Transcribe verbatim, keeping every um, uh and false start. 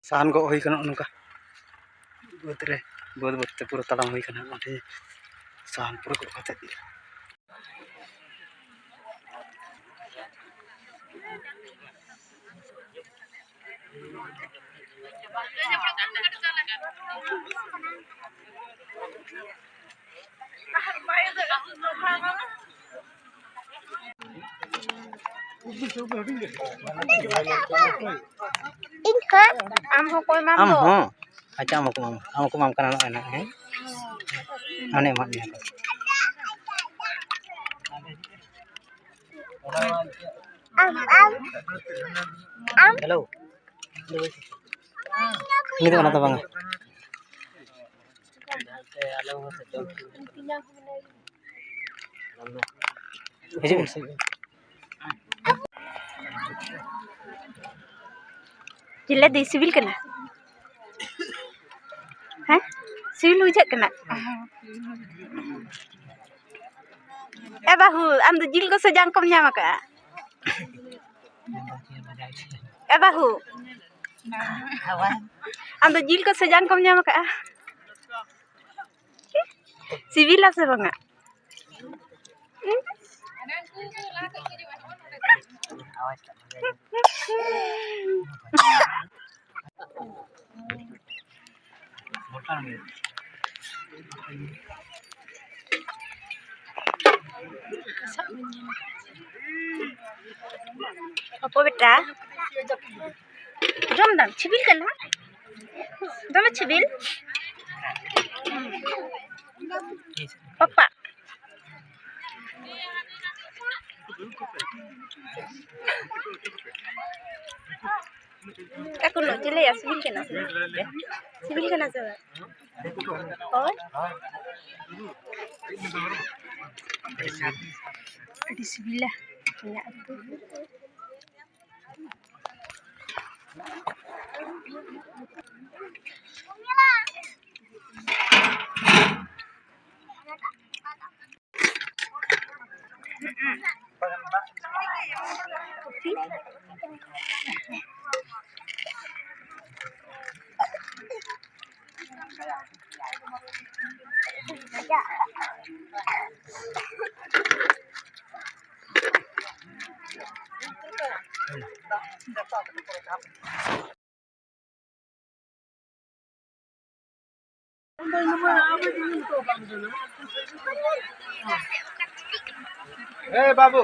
ᱥᱟᱦᱟᱱ ᱜᱚᱜ ᱦᱩᱭ ᱠᱟᱱᱟ ᱱᱚᱝᱠᱟ ᱵᱟᱹᱫᱽ ᱨᱮ, ᱵᱟᱹᱫᱽ ᱵᱟᱹᱫᱽ ᱛᱮ ᱯᱩᱨᱟᱹ ᱛᱟᱲᱟᱢ ᱦᱩᱭ ᱠᱟᱱᱟ ᱚᱸᱰᱮ ᱥᱟᱦᱟᱱ ᱯᱩᱨᱟᱹ ᱜᱚᱜ ᱠᱟᱛᱮ᱾ ᱤᱧ ᱦᱚᱸ᱾ ᱟᱢ ᱦᱚᱸ ᱚᱠᱚᱭ ᱮᱢᱟᱢ ᱟᱢ ᱫᱚ? ᱦᱚᱸ᱾ ᱟᱪᱪᱷᱟ, ᱟᱢ ᱦᱚᱸ ᱠᱚ ᱮᱢᱟᱢ, ᱟᱢ ᱦᱚᱸ ᱠᱚ ᱮᱢᱟᱢ ᱠᱟᱱᱟ ᱱᱚᱜᱼᱚᱭ ᱱᱟᱜ, ᱦᱮᱸ? ᱢᱟᱱᱮ ᱮᱢᱟᱫ ᱢᱮᱭᱟ ᱠᱚ᱾ ᱟᱢ, ᱟᱢ, ᱟᱢ᱾ ᱦᱮᱞᱳ᱾ ᱩᱱᱤ ᱫᱚ ᱚᱱᱟ ᱫᱚ ᱵᱟᱝᱟ᱾ ᱦᱤᱡᱩᱜ ᱢᱮ᱾ ᱡᱤᱞᱟᱹᱛᱤ ᱥᱤᱵᱤᱞ ᱠᱟᱱᱟ? ᱦᱮᱸ? ᱥᱤᱵᱤᱞ ᱵᱩᱡᱷᱟᱹᱜ ᱠᱟᱱᱟ? ᱮ ᱵᱟᱹᱦᱩ, ᱟᱢ ᱫᱚ ᱡᱤᱞ ᱠᱚᱥᱮ ᱡᱟᱝ ᱠᱚᱢ ᱧᱟᱢ ᱟᱠᱟᱫᱼᱟ? ᱮ ᱵᱟᱹᱦᱩ, ᱟᱢ ᱫᱚ ᱡᱤᱞ ᱠᱚᱥᱮ ᱡᱟᱝ ᱠᱚᱢ ᱧᱟᱢ ᱟᱠᱟᱫᱼᱟ? ᱥᱤᱵᱤᱞᱟ ᱥᱮ ᱵᱟᱝᱟ? ᱚᱠᱚᱭ ᱵᱮᱴᱟ? ᱡᱚᱢ ᱫᱟᱢ? ᱥᱤᱵᱤᱞ ᱠᱟᱱᱟ? ᱫᱚᱢᱮ ᱥᱤᱵᱤᱞ? ᱯᱟᱯᱟ᱾ ᱮᱠᱷᱚᱱᱳ ᱪᱮᱞᱮᱭᱟ? ᱥᱤᱵᱤᱞ ᱠᱟᱱᱟ ᱥᱮ ᱵᱟᱝ? ᱥᱤᱵᱤᱞ ᱠᱟᱱᱟ ᱥᱮ ᱵᱟᱝ? ᱦᱳᱭ᱾ ᱟᱹᱰᱤ ᱥᱤᱵᱤᱞᱟ ᱤᱧᱟᱹᱜ ᱩᱛᱩ᱾ ᱮ ᱵᱟᱹᱵᱩ᱾